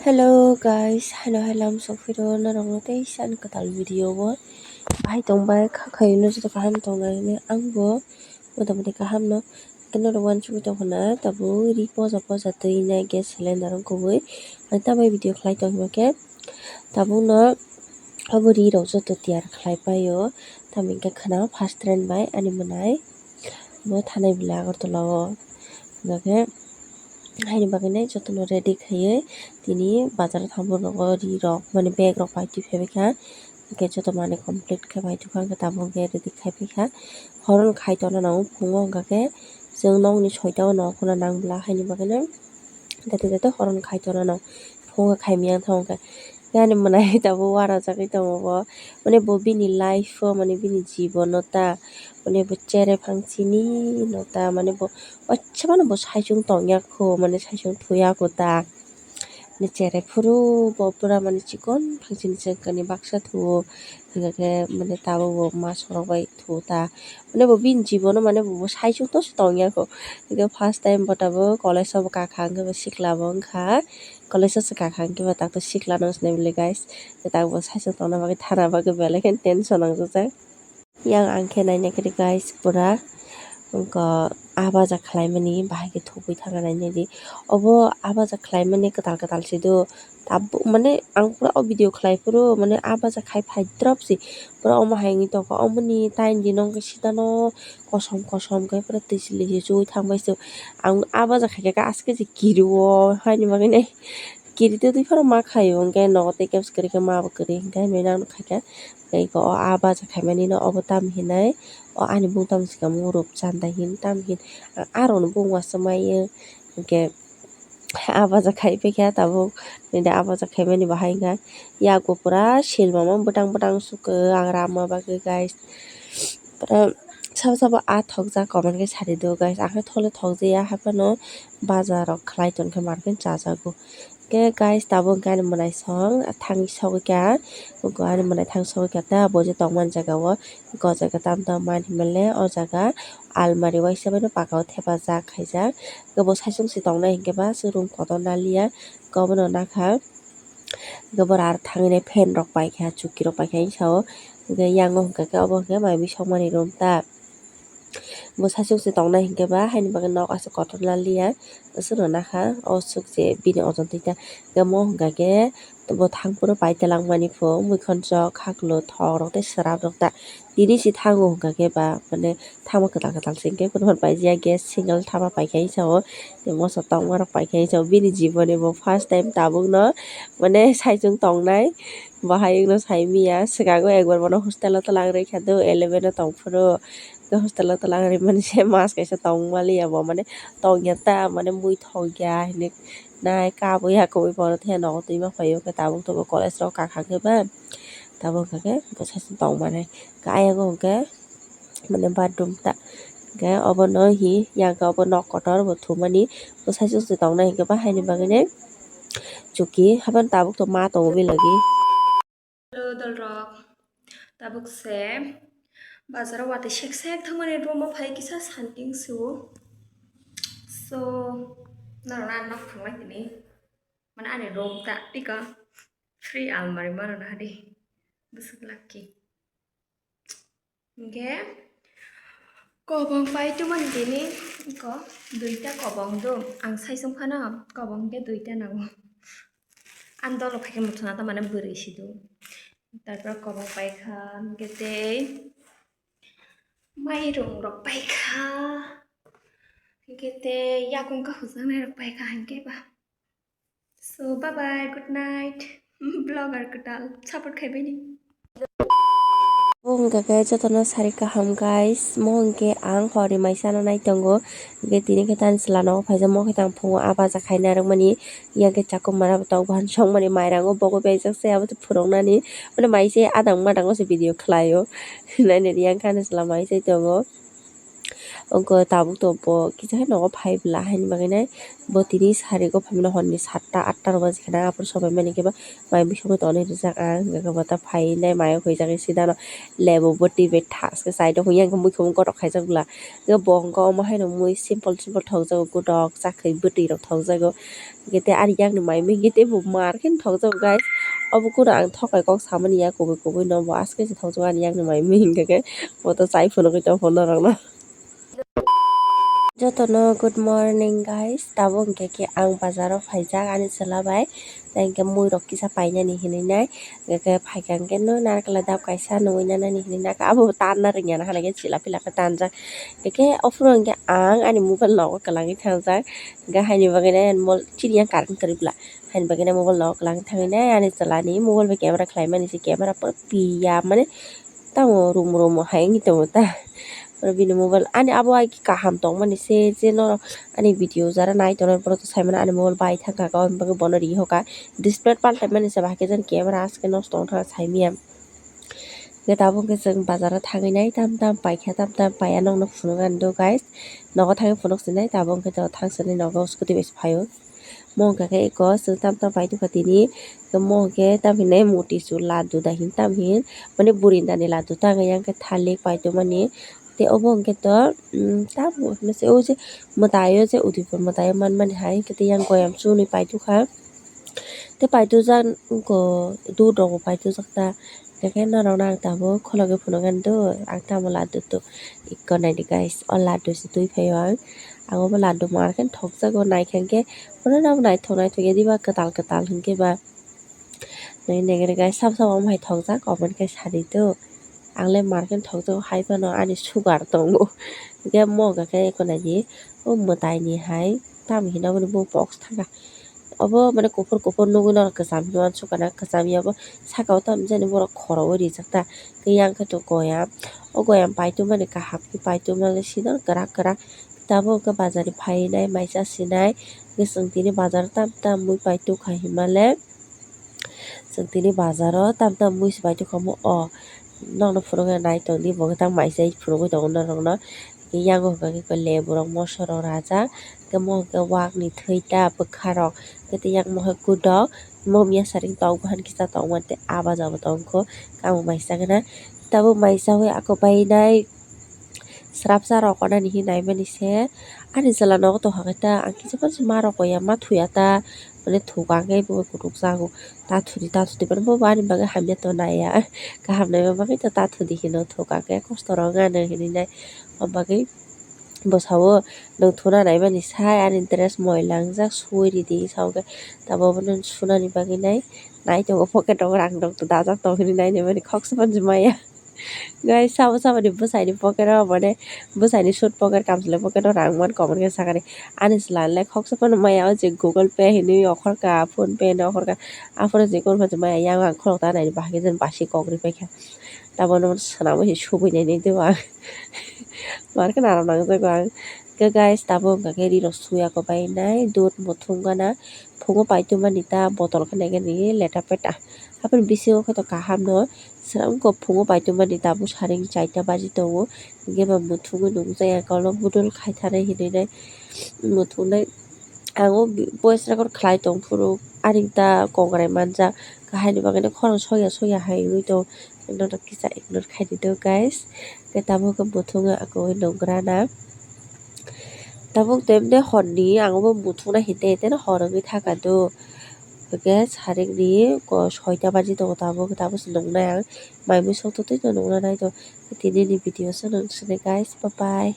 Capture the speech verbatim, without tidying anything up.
Hello guys, hello hello, ang sokphiro norokno teisa ani kwtal video o. Bahai tongbai kha khaino joto kaham tongnai hwnwi, angbo motamoti kaham no. Khe norok uansugwi tongkha na tabuk ri poja poja twi nai gas cylinder wng kubui. Ang tambai video khlai tong hwnba khe tabukno abo ri rok joto tiyar khlai paio. Tamni hwnkhe khwna first train bai ani mwnai bo thanai belai Agartala o. Hwnba khe haini bagwi nai jotono ready khaiwi tini bazar o thangbo nogo ri rok mani bag rok pai twi phaibai kha. Hwnkhe joto manwi complete khe pai tongkha, hwnkhe tabuk hwnkhe ready khai phaikha. Horo no khai tongna nango, phungo hwnkha khe chwng nokni soita o nongkhorna nang bwla, haini bagwino jate jate horo no khai tongna nango. Phungo khai miyang thango hwnkhe. Ani mwnai tabuk uanajagwi tongo bo. Mane bo bini life o, mane bini jibono ta, mane bo cherai phang chini no ta, mane bo waisa mano bo saichung tongya kho, mane saichung thuya kho ta. Mane cherai phuru bo pura mane chikon phang chini chwngkani baksa thuo. Hwnkhe mane tabuk bo ma sorok bai thuo ta. Mane bo bini jibono mane bo saichung tosi tongya kho. Hwnkhe first time bo tabuk college o bo kakha hwnkhe bo sikla bo wngkha. College o se kakha hwnkhe bo takto sikla no sinai bwle guys. Takbo saichung tongna bagwi thana bagwi belai kheno tension nangjak. Yang ang khe naina khe guys pura wngkha ah baja khlaimani bahai khe thubui thangna nainai di. Obo ah baja khlaimani kwtal kwtal se do. Tabuk mane ang pura o video khlai phuru mane ah baja khai phai drop se. Pura omo hai wngwi tongkha, omoni tain di nokni sitano kosom kosom khe pura twi chili se chugui thangbai se. Ang ah baja khai khe aske je kirio haini bagwi nai. Kiri twi twi phano ma khaio, hwnkhe nogo tei kebs kwrwi khe ma bo kwrwi, hwnkhe hinwi nang khaikha. Tei eko o ah baja khaimani no obo tam hinai, o ani bung tamo swkang mung rupchanda hin tam hin, ang aroni bung uansuk maiyo, hwnkhe ah baja khai paikha tabuk, nini ah baja khaimani bahai wngkha. Yago pura silmama bwtang bwtang sukha ang ramma bagwi guys. Pura sabo sabo ah thokjak comment khe sadi do guys, ang khe thole thokjaya haphano baja rok khlai tongkhe market chajago. Khe guys tabuk hwnkhe ani mwnaisong thangwi sogwi kha, ani mwnai thang sogwi kha ta bo je tongmani jaga o, o jaga tam tam man hinmale o jaga almari uaisa baino paka o thepajak khaijak. Khe bo saichung se tongnai hinkhe ba se room kotor naliya, khe obono nakha. Hwnkhe boro aro thangwi nai fan rok paikha, chuki rok paikha, hwnwi sa-o. Hwnkhe yang o hwnkha khe obo hwnkhe mai mui sokmani room ta. Bo saichung se tongnai hinkhe ba haini bagwi nok aswk kotor naliya. Aswkno nakha o swk je bini ojon twi ta. Hwnkhe mo hwnkha khe bo thang phuru pai twlangmani pho, muikhonchok, khaklo, thok rok tei swrap rok ta. Tini se thango hwnkha khe ba mane thangma kwtal kwtal se hwnkhe phunukhe paijak gas single thama paikha hwnwi sa-o. Tei moso tongma rok paikha hwnwi sa-o. Bini jiboni bo first time tabukno mane saichung tongnai. Bo hai wngno sai manya. Swkango ekbar bono hostel o twlang rwkha do, eleven o tong phuru. Hostel o twlang rwmani se mas kaisa tongma liya bo, mane tongya ta, mane mui thokya hinwi nai kabui ya kubui bono tei nogo twi ma phaio. Hwnkhe tabuk tabuk college rok kakha khe ba tabuk hwnkha khe bwsai se tongmani. Hwnkhe ayang o hwnkhe mane bathroom ta. Hwnkhe obono hi yang khe obo nok kotor bo thumani bwsai se tongnai hwnkhe ba haini bagwi nai chuki haphano tabuk to ma tongo bini logi. Hello dolrok, tabuk se bazar o watwi sek sek thangmani room o phai kisa santing su. So norok no ang nok thumlai tini, mane ani room ta iko free almari mano na hadi bwswk lucky. Hwnkhe kobong pai tongmani tini iko duita kobong do, ang saichung phano kobong hwnkhe duita nango. Ang dolo phaikhe muchungna ta mane bwrwi si do. Tarpor kobong paikha, hwnkhe tei mairung rok paikha, hwnkhe tei yakung kaham sangnai rok paikha, hwnkhe ba. So bye bye, good night. Vlogger kwtal support khaibaini. Bo hwnkha khe jotono sari kaham guys, mo hwnkhe ang hori maisano nai tongo, hwnkhe tini khe tani chwla nogo phaijak, mo khe tang phungo ah baja khaina rwkmani, yang khe chakwmara bo tok bahan songmani mairango bogo bejak se abo se phwrwngnani, mane mai se adang madang o se video khlaio, nainani yang khe ani chwla mai se tongo. Wngkha tabuk to bo kisa khe nogo phai bwla haini bagwi nai bo tini sari o phaimani horni satta atta rok baji khana aphuru sobai mani khe ba mai mui songwi tonwi rijak ang hwnkhe bo ta phai nai mai o khuijak sida no lebu bwtwi bai thaske side o hwnwi muikhwmung kotok khaijak bwla hwnkhe bo hwnkhe omo haino mui simple simple thokjago godok chakhwi bwtwi rok thokjago. Hwnkhe tei ani yakni mai mui hwnkhe tei bo mar khe thokjago guys. Obo kunu ang thokai kok samani ya kubui kubui no bo aske se thokjago ani yakni mai mui hwnkhe khe bo to chai phunugwi tongkha norok no. Jotono good morning guys, tabuk hwnkhe khe ang bazaro phaijak ani chwla bai, tei hwnkhe mui rok kisa painani hinwi nai, hwnkhe khe phaikha hwnkhe no narikal dap kaisa nugwi nanani hinwi nai, abo bo tanna rwngya na hwnwi khe chwla pila khe tanjak, hwnkhe khe ophuru hwnkhe ang ani mobile nogo kwlangwi thangjak. Hwnkhe haini bagwi nai mol chini yang current kwrwi bwla. Haini bagwi nai mobile nogo kwlangwi thangwi nai ani chwlani mobile bai camera khlaimani se camera pura piya mane tamo rum rum hai wngwi tongo ta. Oro bini mobile ani abo hai kaham tongmani se je norok ani video jara nai tongnai borok to saimano ani mobile bai thangkha hwnkhe bono rihoka display paltaimani se bahai khe jani camera aske nosto wngkha saimanya. Hwnkhe tabuk hwnkhe chwng bazaro thangwi nai tam tam paikha tam tam paiya nokno phunuknani do guys. Nogo thangwi phunuk sinai tabuk hwnkhe to thang swnwi nogo scooty bai se phaio. Mo hwnkha khe eko chwng tam tam paitokha tini. Mo hwnkhe tam hinai moti chwr laddu da hin tam hin mane burindani laddu ta hwnkhe yang khe thalik paitomani. Tei obo hwnkhe to tamo hinwi se o je mwtai o je Udaipur mwtai o manmani hai hwnkhe tei yang goyam chunwi paitokha. Tei paitokjak wngkha dudh rok bo paitokjak ta. Hwnkhe norok no ang tabuk khulogwi phunuknani do ang tamo laddu to eko naidi guys o laddu se twi phaio ang. Ang obo laddu mar khe thokjago naikha hwnkhe bono naithok naithok ya diba kwtal kwtal hwnkhe ba. Nai nai guys sabo sabo omo hai thokjak omo khe sadi to. Ang le mar khe thokjago hai phano ani sugar tongo. Hwnkhe mo hwnkha khe eko naidi o mwtai ni hai tamo hinwi obo ni bo box thangkha. Obo mane kuphur kuphur nugwi norok kwcham hinwi uansukha na kwcham ya obo saka o tamo jani borok khoro oi rijak ta. Tei yang khe to goyam o goyam paitokmani kaham khe paitokmani sida kwrak kwrak tabuk hwnkhe bazar ni phainai mai chasinai hwnkhe chwng tini bazar o tam tam mui paitokha hinmale. Chwng tini bazar o tam tam mui se paitokha mo o nokno phunuknai naitongdi bo khe tamo mai chai phunugwi tongo norokno. Hwnkhe yango hwnkha khe lebu rok moso rok rajak hwnkhe mo hwnkhe wakni thwi ta bwkha rok hwnkhe tei yang mohai kudok mo miya sari tok buhan kisa tongmani tei ah baja bo tongkho tamo mai chagana tabuk mai chaui ako painai srapsa rok onani hinwi naimani se ani chwla nogo tongkha khe ta ang kisa phano se ma rokya ma thuya ta mane thuka khe bo kutukjago ta thudi ta thudi mane bo ani bagwi hamya tongnai ya kaham naima bagwi ta thudi hino thuka khe kosto rok wngya hinwi nai o bagwi. Bo sao nwng thuna naimani sai ani dress moila wngjak suwi ridi sao khe tabuk abono sunani bagwi nai naitongo pocket o rang rok dajak tong hinwi nainani mani khoksa phano maya guys sabo saboni bwsai ni pocket o mane bwsai ni suit pocket kamchwlwi pocket o rang man common khe sakani ani chwla le khoksa phano maya o je Google Pay hinwi okhorka PhonePe hinwi okhorka aphuru je Google Pay maya yang ang khorok ta naini bahai khe basi kok ripaikha tabuk no swnamwi se subui nainai tei ba. Mar khe naram nangjago ang. Hwnkhe guys tabuk hwnkha khe ri rok suya kwbai nai dudh muthung gana phungo paitwmani ta botol khe nai khe ni leta peta. Aboni bisingo khe to kaham no swrang khe phungo paitwmani tabuk saring chaita baji tongo. Hwnkhe ba muthungwi nukjaya kolok budol khai thanai hinwi nai muthungnai. Ang o voice record khlai tong phuru ani ta kongrai manjak. Haini bagwi no khorang soya soya hai wngwi tong. Nono kisa ignore khai di do guys. Khe tabuk khe muthungwi ako nungrana. Tabuk to emne horni ang bo muthungna hinte hinte no hor wngwi thaka do. Hwnkhe sarik ni ko soita baji tongo tabuk, tabuk se nungnai ang. Mai mui sok twi twi no nungna nai do. Tini ni video se nung sini guys. Bye bye.